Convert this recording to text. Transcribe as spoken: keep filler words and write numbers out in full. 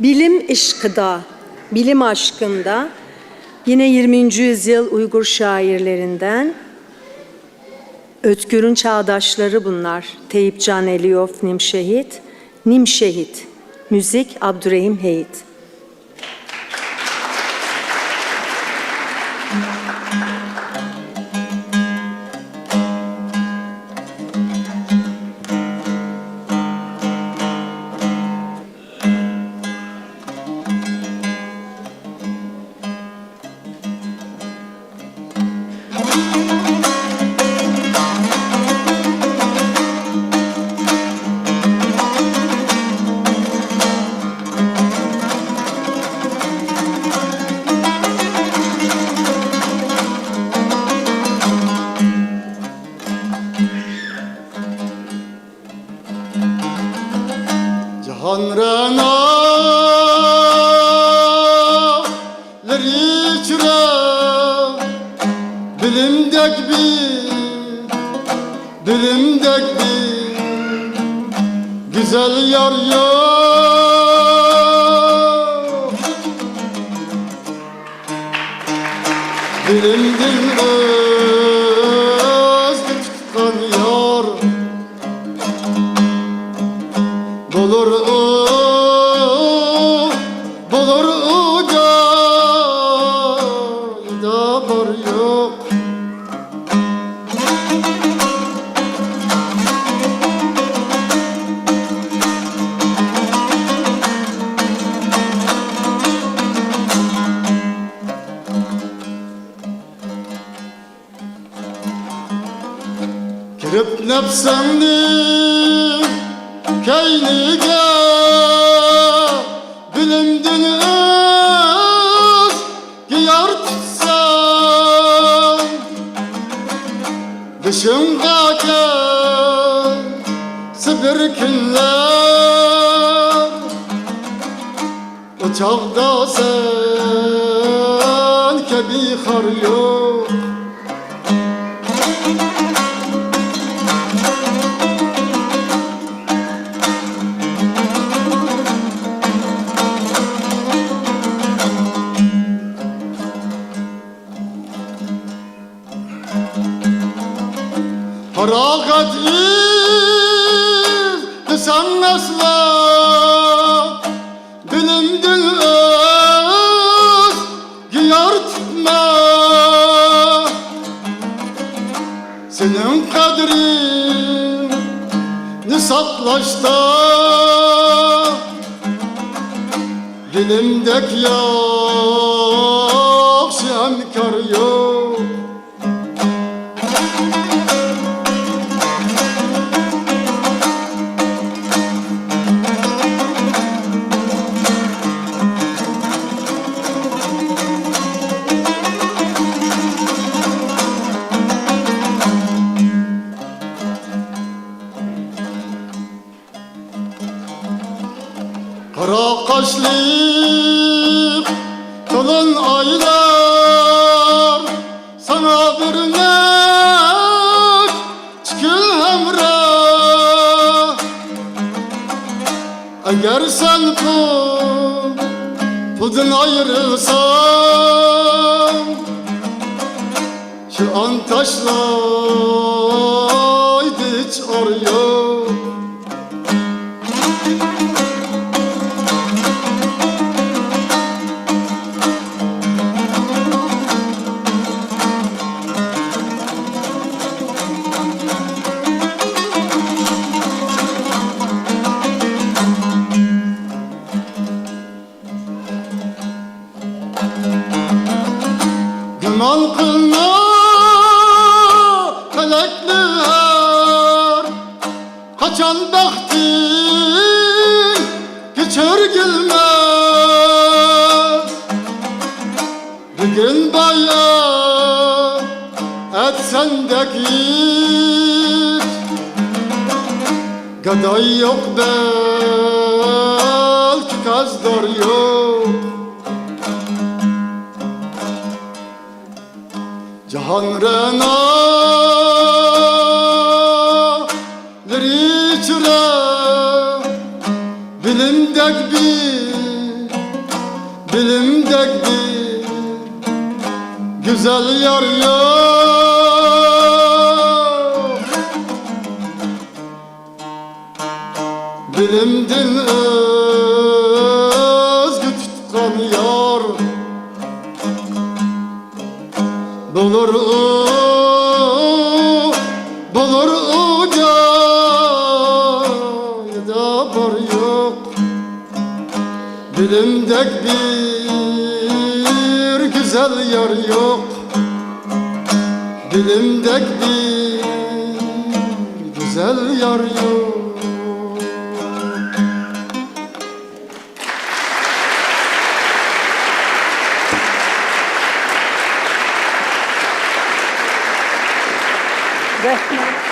Bilim aşkında, bilim aşkında yine yirminci yüzyıl Uygur şairlerinden Özgür'ün çağdaşları bunlar. Teyipcan Eliyof, Nimşehit, Nimşehit. Müzik Abdurrahim Heyit. جاھان رەنالىرى ئىچرە بىلىمدەك بىر، بىلىمدەك بىر گۈزەل يار يوق. بىلىمدىن ئۆزگە تۇتقان يار بولۇر ئۇ، بولۇر ئۇ جايدا بار يوق. كىرىپ نەپسىڭنى كەينىگە، بىلىمدىن ئۆزگە يار تۇتساڭ، بېشىڭغا كەلسە بىر كۈنلەر، ئۇ چاغدا سەن كەبى خار يوق. پاراغەت ئىزدىسەڭ ئەسلا، بىلىمدىن ئۆزگە يار تۇتما. سېنىڭ قەدرىڭنى ساقلاشتا بىلىمدەك ياخشى ھەمكار يوق. قارا قاشلىق تولۇن ئايلار، ساڭا بىر نەچچە كۈن ھەمراھ. ئەگەر سەن پۇل، پۇلدىن ئايرىلساڭ، شۇ ئان تاشلايدۇ، ھېچ ئار يوق. گۇمان قىلما، پەلەكلەر قاچان بەختىڭگە چۆرگۈلمەس. بۈگۈن باي، ئەتە سەندەك ھېچ گاداي يوق، بەلكى قەرزدار يوق. جاھان رەنالىرى ئىچرە بىلىمدەك بىر بىلىمدەك بىر گۈزەل يار يوق. بىلىمدىن ئۆزگە تۇتقان يار بولۇر ئۇ، بولۇر ئۇ جايدا بار يوق. بىلىمدەك بىر گۈزەل يار يوق. بىلىمدەك بىر گۈزەل يار يوق. رەھمەت.